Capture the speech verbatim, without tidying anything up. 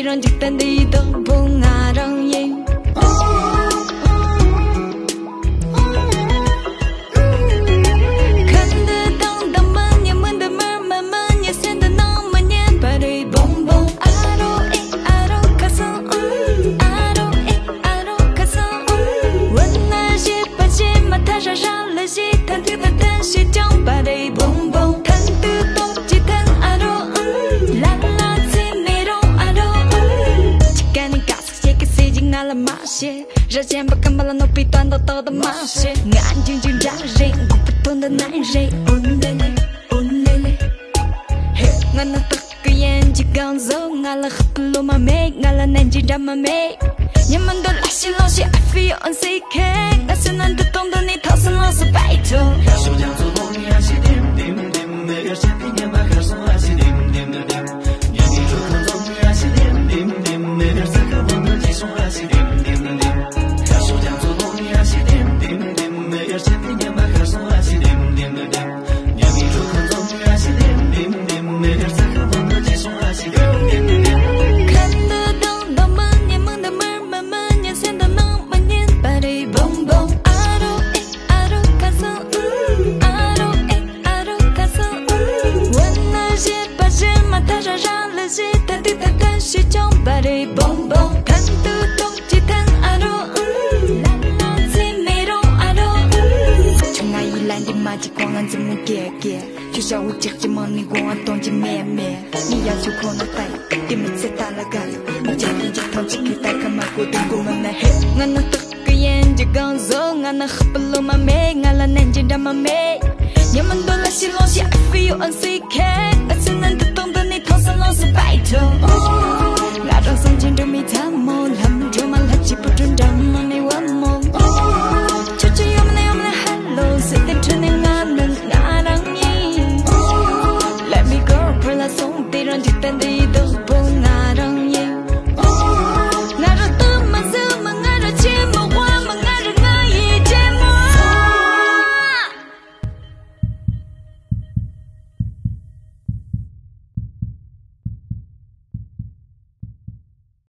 རང་འཇིག་རྟེན་འདིའི་བདག་པོ་ང་རང་ཡིན། ཁ་འདི་དང་འདི་མི་ཉན། མི་འདི་མར་མ་མི་ཉན། སེམས་འདི་ནང་མི་ཉན་པ་རེད། བོང་བོང་། ཨ་རོ་ཨེ་ཨ་རོ་ཁ་སང་ཨུམ། ཨ་རོ་ཨེ་ཨ་རོ་ཁ་སང་ཨུམ། འོ་ན་བཤད་པ་བཤད་མ་ཐག་རང་རང་ལ་བཤད། ཐན་ཐུག་ལ་ཐན་ཞེས་ཀྱང་པ་རེད། བོང་བོང་། ཐན་ཏུ་ཏོག་ཅི་ཐན་ཨ་རོ་ཨུམ། ལ་ལ་ཚེ་མེ་རོ་ཨ་རོ་ཨུམ། ཅི་ག་ནི་ག་ས་ཞེ་གི་སེ་ཇི་ང་ལ་མ་བཤད། ར་ཆེན་པོ་སྐམ་པ་ལ་གནོད་པའི་དོན་དག་ཏག་ཏག་མ་བཤད། ང་འཇིག་འཇིག་འདྲ་རེད། འགོག་པའི་དོན་དུ་ནའི་རེད། ཨུན་ལེ་ལེ། ཨུན་ལེ་ལེ། ཧེ། ང་ནི་སྟག་གི་ཡན་གྱི་གང་བཟོ། ང་ལ་ཧ་པ་ལོ་མ་མེད། ང་ལ་ནན་གྱི་འདྲ་མ་མེད། ཉི་མ་འདོད་ལ་ཤི་ལོ་ཤི། I feel unsafe། ང་སུ་ནན་དུ་གཏོང་དུ་ནི་ཐོག་སུ་ལོ་སུ་བའི་ཐོ། ཁ་འདི་དང་འདི་མི་ཉན། མི་འདི་མར་མ་མི་ཉན། སེམས་འདི་ནང་མི་ཉན་པ་རེད། བོང་བོང་། ཨ་རོ་ཨེ་ཨ་རོ་ཁ་སང་ཨུམ། ཨ་རོ་ཨེ་ཨ་རོ་ཁ་སང་ཨུམ། འོ་ན་བཤད་པ་བཤད་མ་ཐག་རང་རང་ལ་བཤད། ཐན་ཏི་ཐན་ཐན་ཞེས་ཀྱང་པ་རེད། བོང་བོང་། ཐན་ཏུ་ཏོག་ཅི་ཐན་ཨ་རོ་ཨུམ། ལ་ལ་ཚེ་མེ་རོ་ཨ་རོ་ཨུམ། ཆུང་ང་ཡི་ལན་འདི་མ་གཅིག་གོང་ལ་འཛིན་མོ་སྐྱེ་སྐྱེ། ཁྱོད་ཤ་བོ་ཅག་ཅི་མང་ནི་དགོངས་པ་གཏོང་གི་མེད་མེད། ནི་ཡ་ཚུ་ཁོ་ན་ཏའི་དེ་མི་ཚེ་ལྟ་ལ་དགའ་ཡོད། མི་ཅག་ཡིན་གྱི་ཐང་ཅིག་གི་ལྟ་ཁ་མ་གོ་དུ་གོ་མི་ན་ཧེ། ང་ནི་སྟག་གི་ཡན་གྱི་གང་བཟོ། ང་ནི་ཧ་པ་ལོ་མ་མེད། ང་ལ་ནན་གྱི་འདྲ་མ་མེད། ཉི་མ་འདོད་ལ་ཤི་ལོ་ཤི། I feel unsafe། ང་སུ་ནན་དུ་གཏོང་དུ་ནི་ཐོག་སུ་ལོ་སུ་བའི་ཐོ། ང་རང་སང་ཅི་འགྲོ་མི་ཚང་